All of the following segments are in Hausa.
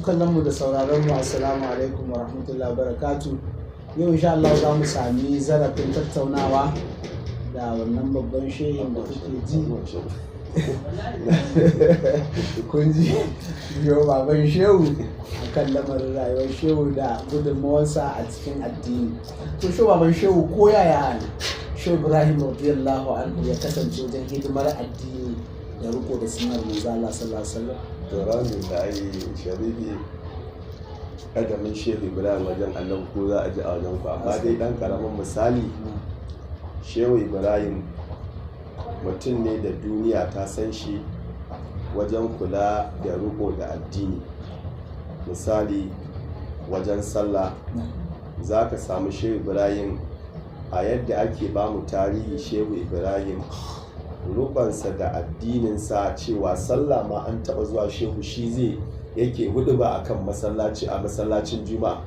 Kallon mu da sauraron mu, assalamu alaikum wa rahmatullahi wa barakatu. Yau insha Allah za mu sami zarafin tattaunawa da wannan babban shehin da kuke ji. Kun ji yau baban shehu akan lamarin rayuwar shehu da gudunmawarsa a cikin addini. To shehu, baban shehu, ko yaya Shehu Ibrahim radiyallahu anhu ya kasance wajen hidimar addini da riko da sunnar manzo Allah sallallahu alaihi wasallam? To alhamdulillah, sharifi, kadamin Shehu Ibrahim wajen Annabi ko za a ji a wajen ku, amma dai dan karamin misali, Shehu Ibrahim mutum ne da duniya ta san shi wajen kula da riko da addini. Misali, wajen sallah za ka samu Shehu Ibrahim, a yadda ake ba mu tarihi, Shehu Ibrahim rubansa da addininsa, cewa sallah ma an taba zuwa shehu shi zai yake huduba a kan masallaci, a masallacin Juma'a.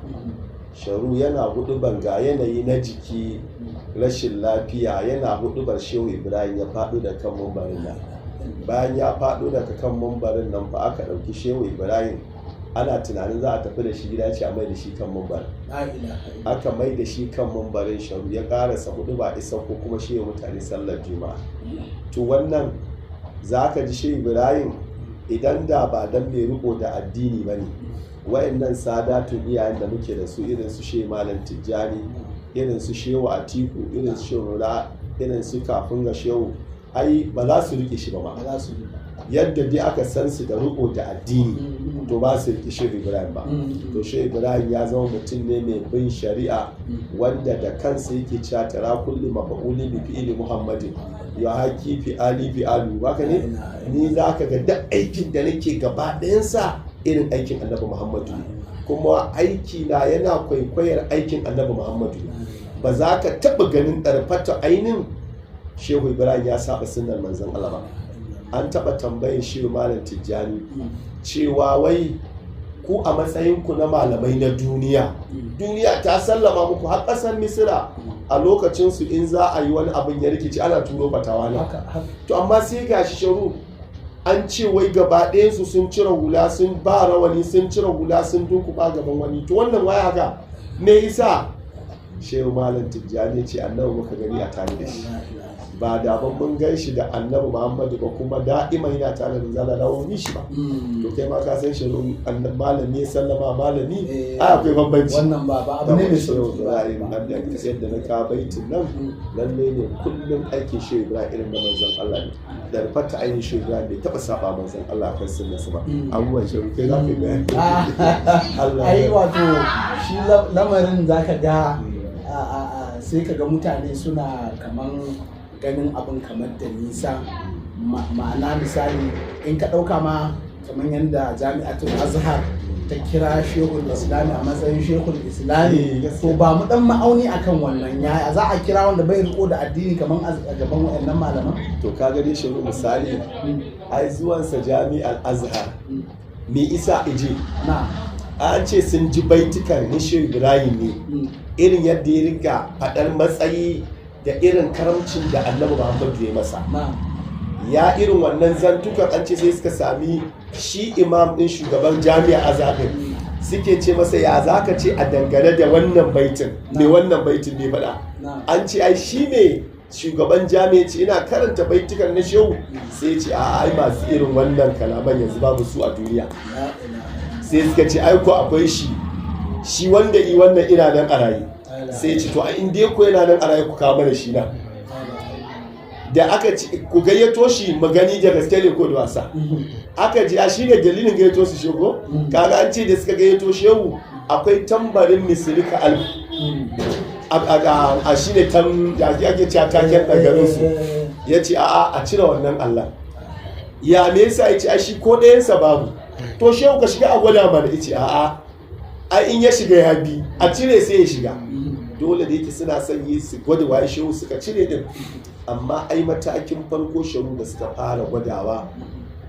Sharu yana huduban, ga yanayi na jiki, rashin lafiya, yana hudubar, Shehu Ibrahim ya faɗo da kan mumbarin nan. Bayan ya faɗo daga kan mumbarin nan fa, aka ɗauki Shehu Ibrahim, ana tunanin za a tafi da shi gida, ce a mai da shi kan mumbarin. Aka mai da shi kan mumbarin, sharu ya karasa hudu ba isa ko kuma shi ya mutane sallar Juma'a. To wannan za ka ji Shehu Ibrahim, idan da ba dan mai riko da addini ba ne, wayannan sadatun iyayen da muke da su, irin su Shehu Malam Tijjani, irin su Shehu Atiku, irin su Shehu Rura, irin su kafin ga shehu, ai ba za su rike shi ba ma. Ba za su Yadda dai aka san su da riko da addini, to ba su rike Shehu Ibrahim ba. To Shehu Ibrahim ya zama mutum ne mai bin shari'a, wanda da kansa yake cewa tara kulli mafa'uli bi fi'li Muhammadin ya haki fi ali fi alu. Baka ne ni za ka ga duk aikin da nake gaba ɗayansa irin aikin Annabi Muhammadu ne, kuma aiki na yana kwaikwayar aikin Annabi Muhammadu. Ba za ka taɓa ganin ɗarfata ainin Shehu Ibrahim ya saba sunnar manzon Allah ba. An taɓa tambayin Shehu Malam Tijjani cewa wai ku a matsayinku na malamai na duniya, duniya ta sallama muku, har ƙasar Misira a lokacinsu in za a yi wani abin ya rikici ana turo fatawa na, to amma sai gashi sharu an ce wai gaba ɗayansu sun cire hula, sun ba rawani, sun cire hula, sun dunkuba gaban wani. To wannan waya haka me isa? Shehu Malam Tijjani ce Annabi muka gani a tare da shi, ba da ban mun gan shi da Annabi Muhammadu ba, kuma da'ima yana tare da zala dawo ni shi ba. To kai ma ka san shi, malami ya sallama malami, ai akwai bambanci. Wannan ba abu ne mai sauki. Ibrahim nan da yadda na ka baitin nan, lalle ne kullum aikin Shehu Ibrahim irin na manzon Allah ne. Da fata ainihin Shehu Ibrahim bai taba saba manzon Allah kan sunnarsa ba. Abubuwan shehu, kai za ka yi bayani. Ai wato shi lamarin zaka ga sai ka ga mutane suna kaman ganin abin kamar da nisa. Ma'ana misali, in ka ɗauka ma kamar yadda Jami'atul Azhar ta kira Shehul Islami a matsayin Shehul Islami, to ba mu dan ma'auni akan wannan, yaya za a kira wanda bai riko da addini kamar a gaban waɗannan malaman? To ka gani shehu, misali, ai zuwansa Jami'ar Azhar, me isa ije? Na An ce sun ji baitukan ni Shehu Ibrahim ne, irin yadda ya rika faɗar matsayi da irin karamcin da Annabi Muhammadu ya masa, ya irin wannan zantukan. An ce sai suka sami shi imam din, shugaban jami'a Azhar, suke ce masa, ya za ka ce a dangane da wannan baitin me wannan baitin ne faɗa? An ce ai shi ne shugaban jami'a ce ina karanta baitukan na shehu, sai ce a ai masu irin wannan kalaman yanzu babu su a duniya. Sai suka ce ai ko akwai shi, shi wanda i wannan ina nan a raye. Sai ce to a inda ko yana nan a raye, ku kawo mana shi na da aka ci, ku gayyato shi magani da gaske ne ko da wasa. Aka ji a shi ne dalilin gayyato su shego. Kaga an ce da suka gayyato shehu, akwai tambarin misilika alf a shi ne tam da ake cewa taken ɗagarin su. Ya ce a'a, a cire wannan Allah. Ya me yasa? Ya ce ai shi ko ɗayansa babu. To shehu, ka shiga a gwada mana. Ya ce a'a, ai in ya shiga ya bi, a cire sai ya shiga. Dole da yake suna son yi su gwada waye shehu, suka cire din. Amma ai matakin farko shehu da suka fara gwadawa,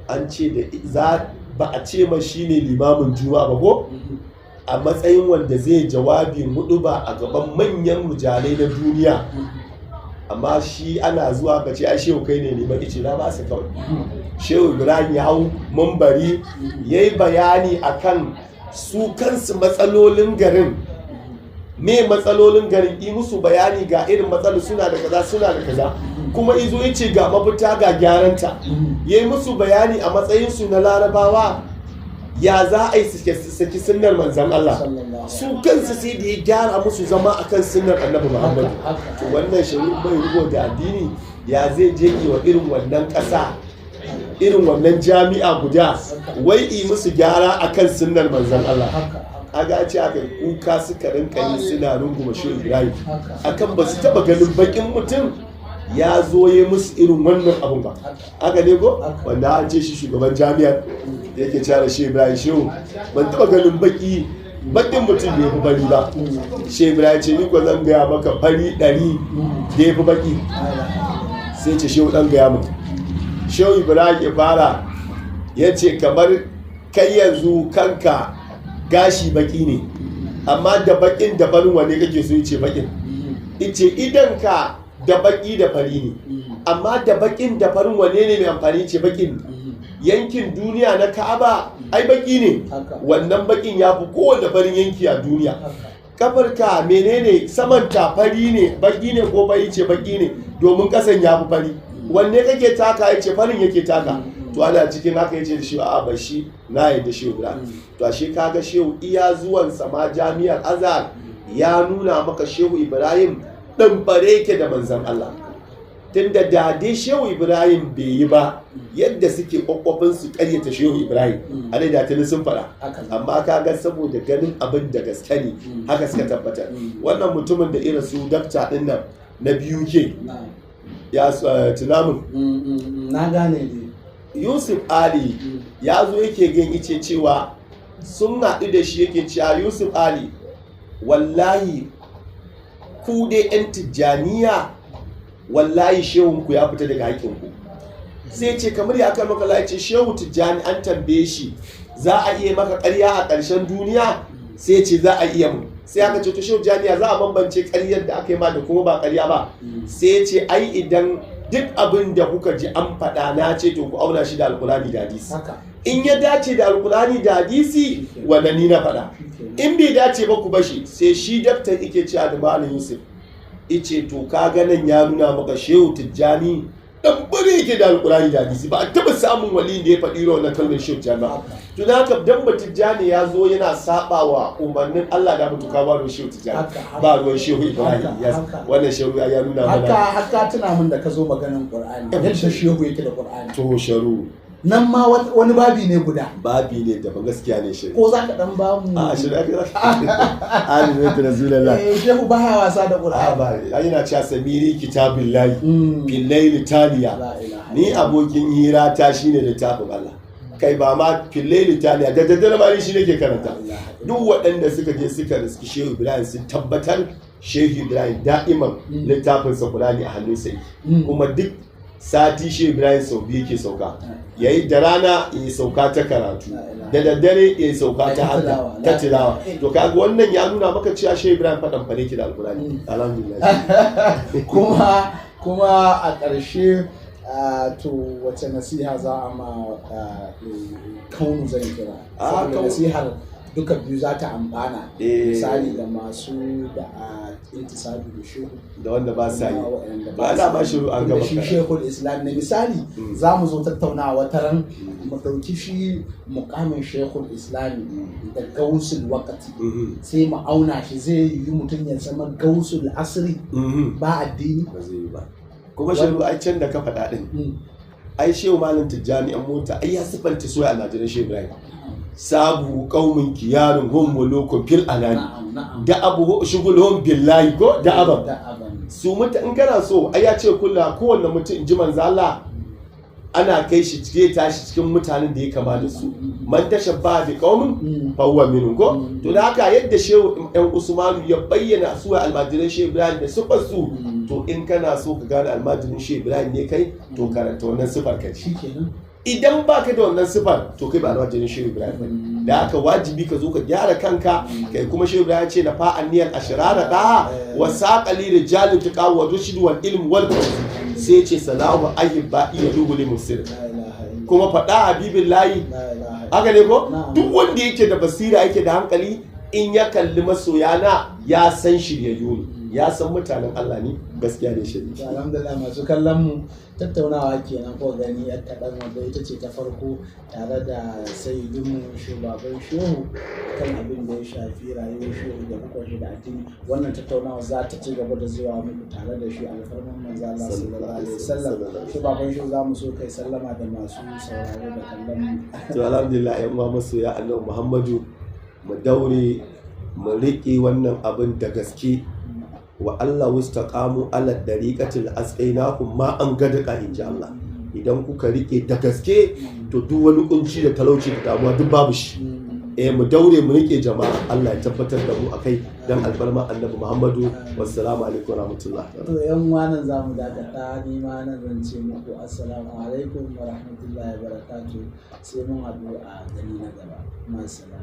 an ce da za ba a ce ma shi ne limamin Juma'a ba ko a matsayin wanda zai jawabi hudu ba a gaban manyan mujalai na duniya, amma shi ana zuwa ka ce ai shehu kai ne liman, ice na ba su kawai. Shehu Ibrahim ya hau mambari ya yi bayani akan Su kansu matsalolin garin, me matsalolin garin, yi musu bayani ga irin matsalar, suna da kaza, suna da kaza, kuma izo ya ce ga mafita, ga gyaranta. Ya yi musu bayani a matsayinsu na Larabawa, ya za a yi su saki sunnar Manzan Allah. Sallallahu. Su kansu sai da ya gyara musu zama akan sunnar Annabi Muhammadu. Haka. To wannan shari'a bai riko da addini, ya zai je yi wa irin wannan ƙasa, irin wannan jami'a guda, wai yi musu gyara akan sunnar Manzan Allah? Haka. Aga ce aka yi kuka, suka rinka yi suna runguma Shehu Ibrahim Haka. akan ba su taba ganin bakin mutum ya zo ya musu irin wannan abun ba. Haka ne ko? Haka. Wanda an ce shi shugaban jami'ar da yake cewa da Shehu Ibrahim, "Shehu, ban taba ganin bakin mutum da ya fi fari ba." Shehu Ibrahim ce, "Ni ko zan gaya maka fari 100 da ya fi baki." Sai ce, "Shehu, dan gaya min." Shehu Ibrahim ya fara, ya ce, "Kamar kai yanzu kanka gashi baki ne, amma da bakin da farin wanne kake so?" Yace bakin. Ice idan ka da baki da fari ne, amma da bakin da farin wanne ne mai amfani? Ce bakin. Yankin duniya na Ka'aba ai baki ne. Haka. Wannan bakin ya fi kowanne farin yanki a duniya. Kafarka menene saman ta, fari ne, baki ne ko fari? Ce baki ne, domin kasan ya fi fari. Wanne kake taka? Ya ce farin yake taka. To ana cikin haka ya ce da shi, a bashi na yadda Shehu Ibrahim. To ashe kaga Shehu iya zuwan sama Jami'ar Azhar ya nuna maka Shehu Ibrahim dan bare yake da Manzon Allah, tunda da dai Shehu Ibrahim bai yi ba yadda suke kwakwafin su karyata Shehu Ibrahim, a da tuni sun faɗa. Amma kaga saboda ganin abin da gaske ne, haka suka tabbatar. Wannan mutumin da irin su dakta din nan na biyu ke ya tunamin. Na gane ne. Yusuf Ali ya zo yake gan ice cewa sun haɗu da shi, yake cewa, "Yusuf Ali, wallahi ku dai 'yan Tijjaniya, wallahi shehunku ya fita daga haƙƙinku." Sai ce, "Kamar ya aka maka?" Ya ce, "Shehu Tijjani an tambaye shi za a iya maka ƙarya a ƙarshen duniya, sai ce za a iya mu. Sai aka ce, to Shehu Tijjani, ya za a bambance ƙaryar da aka yi ma da kuma ba ƙarya ba?" Sai ce, "Ai idan duk abin da kuka ji an faɗa na ce, to ku auna shi da Alkurani da hadisi. In ya dace da Alkurani da hadisi, wannan ni na faɗa. In bai dace ba, ku bashi." Sai shi daktar yake cewa da Malam Yusuf, ice to ka nan ya nuna maka Shehu Tijjani dan bare yake da Alkurani da hadisi. Ba a taba samun wali da ya faɗi irin wannan kalmar Shehu Tijjani ba. To da haka dan ba Tijjani ya zo yana saba wa umarnin Allah da mutuka, ba ruwan Shehu Tijjani, ba ruwan Shehu Ibrahim. Yes, wannan Shehu ya nuna mana. Haka tuna min da ka zo maganin Qur'ani, yadda Shehu yake da Qur'ani. To sharu. Nan ma wani babi ne guda. Babi ne daban, gaskiya ne shi. Ko za ka dan ba mu? A shi aka Ali ne Rasulullah. Eh, Shehu baya wasa da A Qur'ani. Ba ai yana cewa samiri kitabillahi billaili taliya. La ilaha. Ni abokin hira ta shine littafin Allah. Kai, ba ma fillaili taliya, da daddare ma ni shi nake karanta. Duk waɗanda suka je suka riski Shehu Ibrahim sun tabbatar Shehu Ibrahim da'iman littafin sa Qur'ani a hannun sa yake. Kuma duk sati Shehu Ibrahim sau biyu yake sauka, yayi da rana ya sauka ta karatu, da daddare ya sauka ta hadda, ta tilawa. To kaga wannan ya nuna maka cewa Shehu Ibrahim faɗan fare ki da Alkurani, alhamdulillah. Kuma a ƙarshe, to wace nasiha za a ma kaunu zan kira, saboda nasihar duka biyu za ta amfana, misali da masu da a intisabi da Shehu da wanda ba sa yi. kuma waɗanda Ba ana ba shi an tunda gama shi karatu. Shehul Islam ne. Misali, za mu zo tattaunawa wata ran, mu ɗauki shi mukamin Shehul Islam da gausul wakati, sai mu auna shi, zai yi mutum ya zama gausul asri ba addini? Ba zai yi ba. Kuma Shehu, ai can da ka faɗa din, ai Shehu Malam Tijjani an mota ai ya sifanta soya almajiran Shehu Ibrahim, sabu qaumin kiyarun hum mulukun fil anani Na'am na'am da abu shugulhum billahi ko da aban Da aban. Su mutu in kana so, ai ya ce kulla kowanne mutum, in ji Manzo Allah, ana kai shi cike tashi cikin mutanen da ya kama da su, man tashabba bi qaumin fa huwa minhum ko. To da haka yadda Shehu ɗan Usmanu ya bayyana su almajiran Shehu Ibrahim da sifar su, to in kana so ka gane almajirin Shehu Ibrahim ne kai, to karanta wannan sifar ka ci. Shikenan. Idan baka da wannan sifar, to kai ba almajirin Shehu Ibrahim bane. Da haka wajibi ka zo ka gyara kanka kai. Kuma Shehu Ibrahim ya ce na fa'an niyyar ashrara daha wa saqali rijalun tuqa wa rushd wal ilm wal fawz. Sai ce salahu ayyuba iya duhuli musir. La ilaha illallah. Kuma faɗa habibin layi. La ilaha. Haka ne ko? Na'am. Duk wanda yake da basira, yake da hankali, in ya kalli masoyana ya san shiryayyu ne, ya san mutanen Allah ne. Gaskiya ne, shiri. To, alhamdulillah, masu kallon mu, tattaunawa kenan ko gani yar kaɗan, wanda ita ce ta farko tare da sayidinmu shugaban shehu kan abin da ya shafi rayuwar shehu da rikon shi da addini. Wannan tattaunawa za ta ci gaba da zuwa muku tare da shi, alfarman manzo Allah sallallahu alaihi wasallam. Shugaban shehu, za mu so kai sallama da masu sauraro da kallon mu. To, alhamdulillah, yan uwa masoya Annabi Muhammadu, mu daure mu riƙe wannan abin da gaske. Wa Allah wastaqamu ala dariqatil asqainakum ma an gadaka, inji Allah. Idan kuka riƙe da gaske, to duk wani kunci da talauci da damuwa duk babu shi. Mu daure mu riƙe, jama'a. Allah ya tabbatar da mu akai dan alfarma Annabi Muhammadu. Wassalamu alaikum warahmatullahi. To, yan uwa, nan za mu dakata. Ni ma nan zan ce muku assalamu alaikum wa rahmatullahi wa barakatuh, sai mun haɗu a gani na gaba. Ma'assalam.